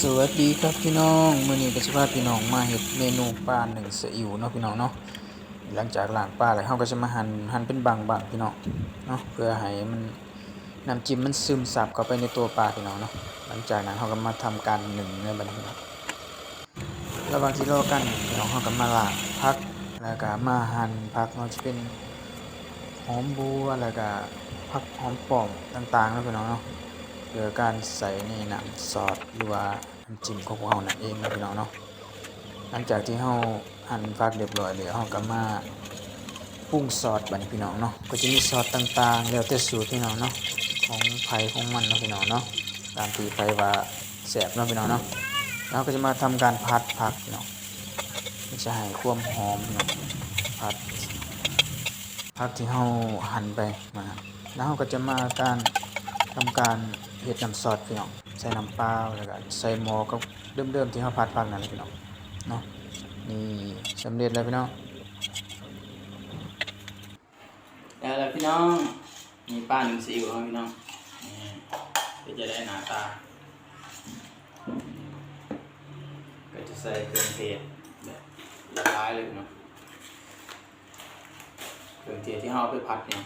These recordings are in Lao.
ສະຫວັດດີຄັບພີ່ນ້ອງ, ມື້ນີ້ກໍຊິພາພີ່ນ້ອງມາເຮັດເມນູປາໜຶ້ງຊາອິ້ວເນາະພີ່ນ້ອງເນາະ. ຫຼັງຈາກລ້າງປາແລ້ວ ເຮົາກໍຈະມາຫັ່ນ ຫັ່ນເປັນບັ້ງໆ ພີ່ນ້ອງເນາະ ເພື່ອໃຫ້ມັນ ນ້ຳຈິ້ມມັນຊຶມຊາບເຂົ້າໄປໃນຕົວປາພີ່ນ້ອງເນາະ. ຫຼັງຈາກນັ້ນເຮົາກໍມາທຳການໜຶ້ງເລີຍບັດນີ້ພີ່ນ້ອງ. ລະຫວ່າງທີ່ລໍການໜຶ້ງພີ່ນ້ອງ ເຮົາກໍມາລ້າງຜັກ ແລ້ວກໍມາຫັ່ນຜັກເນາະ ຈະເປັນຫອມບົ່ວ ແລ້ວກໍຜັກຫອມປ້ອມຕ່າງໆ ເນາະພີ່ນ້ອງເນາະ ເພື່ອການໃສ່ໃນນ້ຳຊອດ ຫຼືວ່າ ນ້ຳຈິ້ມຂອງພວກເຮົານັ້ນເອງເນາະພີ່ນ້ອງເນາະ. ຫຼັງຈາກທີ່ເຮົາຫັ່ນຜັກຮຽບຮ້ອຍແລ້ວ ເຮົາກໍມາປຸງຊອດບັດນີ້ພີ່ນ້ອງເນາະ. ກໍຈະມີຊອດຕ່າງໆ ແລ້ວແຕ່ສູດພີ່ນ້ອງເນາະ ຂອງໃຜຂອງມັນເນາະພີ່ນ້ອງເນາະ ຕາມທີ່ໃຜວ່າແຊບເນາະພີ່ນ້ອງເນາະ. ແລ້ວເຮົາກໍຈະມາທຳການຜັດຜັກພີ່ນ້ອງ ມັນຈະໃຫ້ຄວາມຫອມພີ່ນ້ອງ ຜັດ ຜັກທີ່ເຮົາຫັ່ນໄປມາ ແລ້ວເຮົາກໍຈະມາການ ທຳການເຮັດນ້ຳຊອດພີ່ນ້ອງ ໃສ່ນ້ຳເປົ່າ ແລ້ວກໍໃສ່ໝໍ້ກັບເດີມໆ ທີ່ເຮົາຜັດຜັກນັ້ນແຫຼະພີ່ນ້ອງເນາະ. ນີ້ ສຳເລັດແລ້ວພີ່ນ້ອງ. ແລ້ວແຫຼະພີ່ນ້ອງ ນີ້ປາໜຶ້ງຊີອິ້ວເຮົາພີ່ນ້ອງ ນີ້ ເປັນຈັ່ງໃດໜ້າຕາ. ກໍຈະໃສ່ເຄື່ອງເທດແບບຫຼາຍໆ ເລີຍພີ່ນ້ອງ. ເຄື່ອງເທດທີ່ເຮົາເອົາໄປຜັດນີ້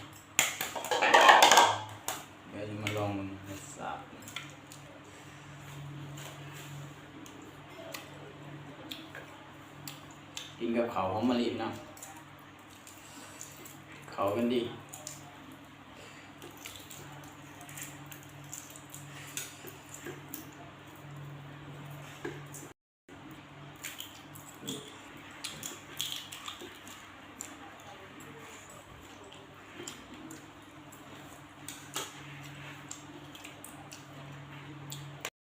ດຽວຈະມາລອງເບິ່ງລົດຊາດ ກິນກັບເຂົ້າຫອມມະລິນຳ ເຂົ້າກັນດີ.